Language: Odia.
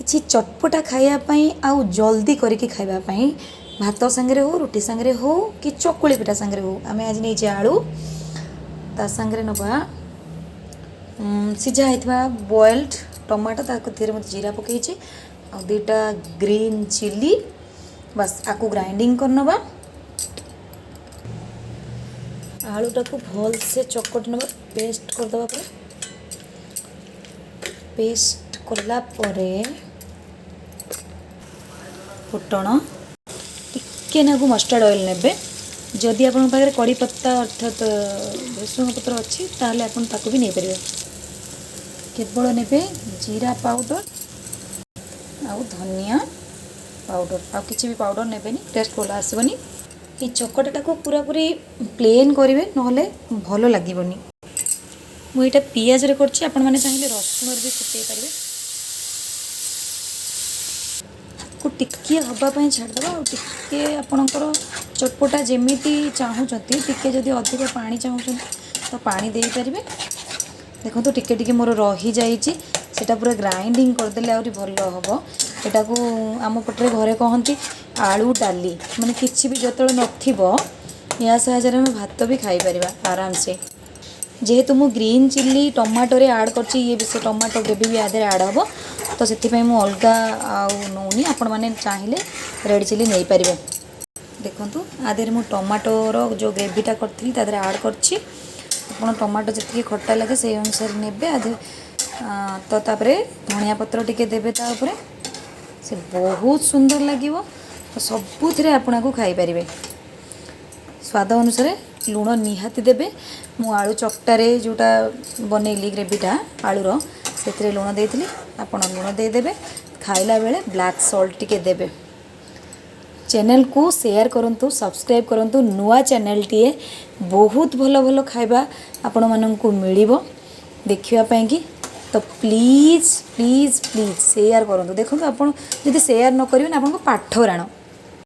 କିଛି ଚଟପଟା ଖାଇବା ପାଇଁ ଆଉ ଜଲ୍ଦି କରିକି ଖାଇବା ପାଇଁ, ଭାତ ସାଙ୍ଗରେ ହଉ, ରୁଟି ସାଙ୍ଗରେ ହଉ କି ଚକୁଳି ପିଠା ସାଙ୍ଗରେ ହଉ, ଆମେ ଆଜି ନେଇଛେ ଆଳୁ। ତା ସାଙ୍ଗରେ ନେବା ସିଝା ହେଇଥିବା ବଏଲ୍ଡ ଟମାଟୋ। ତାକୁ ଦେହରେ ମୁଁ ଜିରା ପକାଇଛି ଆଉ 2ଟା ଗ୍ରୀନ୍ ଚିଲି। ବାସ୍, ଆକୁ ଗ୍ରାଇଣ୍ଡିଙ୍ଗ କରିନେବା। ଆଳୁଟାକୁ ଭଲସେ ଚକଟି ନେବା, ପେଷ୍ଟ କରିଦେବା ପରେ। ପେଷ୍ଟ କଲା ପରେ ଫୁଟଣ, ଟିକେ ନାକୁ ମଷ୍ଟାର୍ଡ଼ ଅଏଲ୍ ନେବେ। ଯଦି ଆପଣଙ୍କ ପାଖରେ କଡ଼ି ପତ୍ତା ଅର୍ଥାତ୍ ଭେସୁଙ୍ଗା ପତ୍ର ଅଛି, ତାହେଲେ ଆପଣ ତାକୁ ବି ନେଇପାରିବେ। କେବଳ ନେବେ ଜିରା ପାଉଡ଼ର ଆଉ ଧନିଆ ପାଉଡ଼ର, ଆଉ କିଛି ବି ପାଉଡ଼ର ନେବେନି, ଟେଷ୍ଟ ଭଲ ଆସିବନି। ଏଇ ଚକଟାଟାକୁ ପୁରାପୁରି ପ୍ଲେନ୍ କରିବେ, ନହେଲେ ଭଲ ଲାଗିବନି। ମୁଁ ଏଇଟା ପିଆଜରେ କରୁଛି, ଆପଣମାନେ ଚାହିଁଲେ ରସୁଣରେ ବି ଫୁଟେଇ ପାରିବେ। ତାକୁ ଟିକିଏ ହେବା ପାଇଁ ଛାଡ଼ିଦେବା। ଆଉ ଟିକିଏ ଆପଣଙ୍କର ଚଟପଟା ଯେମିତି ଚାହୁଁଛନ୍ତି, ଟିକେ ଯଦି ଅଧିକ ପାଣି ଚାହୁଁଛନ୍ତି ତ ପାଣି ଦେଇପାରିବେ। ଦେଖନ୍ତୁ, ଟିକେ ଟିକେ ମୋର ରହିଯାଇଛି। ସେଇଟା ପୁରା ଗ୍ରାଇଣ୍ଡିଙ୍ଗ କରିଦେଲେ ଆହୁରି ଭଲ ହେବ। ଏଟାକୁ ଆମ ପଟରେ ଘରେ କହନ୍ତି ଆଳୁ ଡାଲି। ମାନେ କିଛି ବି ଯେତେବେଳେ ନଥିବ, ୟା ସାହାଯ୍ୟରେ ଆମେ ଭାତ ବି ଖାଇପାରିବା ଆରାମସେ। ଯେହେତୁ ମୁଁ ଗ୍ରୀନ୍ ଚିଲି ଟମାଟୋରେ ଆଡ଼୍ କରିଛି, ଇଏ ବି ସେ ଟମାଟୋ ଗ୍ରେଭି ବି ୟା ଦେହରେ ଆଡ଼୍ ହେବ, ତ ସେଥିପାଇଁ ମୁଁ ଅଲଗା ଆଉ ନେଉନି। ଆପଣମାନେ ଚାହିଁଲେ ରେଡ଼୍ ଚିଲି ନେଇପାରିବେ। ଦେଖନ୍ତୁ, ଆ ଦେହରେ ମୁଁ ଟମାଟୋର ଯେଉଁ ଗ୍ରେଭିଟା କରିଥିଲି, ତା ଦେହରେ ଆଡ଼୍ କରିଛି। ଆପଣ ଟମାଟୋ ଯେତିକି ଖଟା ଲାଗେ, ସେଇ ଅନୁସାରେ ନେବେ। ଆ ଦେହରେ ତ ତାପରେ ଧନିଆ ପତ୍ର ଟିକେ ଦେବେ ତା ଉପରେ, ସେ ବହୁତ ସୁନ୍ଦର ଲାଗିବ। ତ ସବୁଥିରେ ଆପଣ ଆକୁ ଖାଇପାରିବେ। ସ୍ୱାଦ ଅନୁସାରେ ଲୁଣ ନିହାତି ଦେବେ। ମୁଁ ଆଳୁ ଚକଟାରେ ଯେଉଁଟା ବନେଇଲି ଗ୍ରେଭିଟା ଆଳୁର, ସେଥିରେ ଲୁଣ ଦେଇଥିଲି। ଆପଣ ଲୁଣ ଦେଇଦେବେ। ଖାଇଲା ବେଳେ ବ୍ଲାକ୍ ସଲ୍ଟ ଟିକେ ଦେବେ। ଚ୍ୟାନେଲକୁ ସେୟାର କରନ୍ତୁ, ସବସ୍କ୍ରାଇବ୍ କରନ୍ତୁ। ନୂଆ ଚ୍ୟାନେଲଟିଏ, ବହୁତ ଭଲ ଭଲ ଖାଇବା ଆପଣମାନଙ୍କୁ ମିଳିବ ଦେଖିବା ପାଇଁକି। ତ ପ୍ଲିଜ୍, ପ୍ଲିଜ୍, ପ୍ଲିଜ୍ ସେୟାର କରନ୍ତୁ। ଦେଖନ୍ତୁ, ଆପଣ ଯଦି ସେୟାର ନ କରିବେ ନା, ଆପଣଙ୍କ ପାଠ ରାଣ।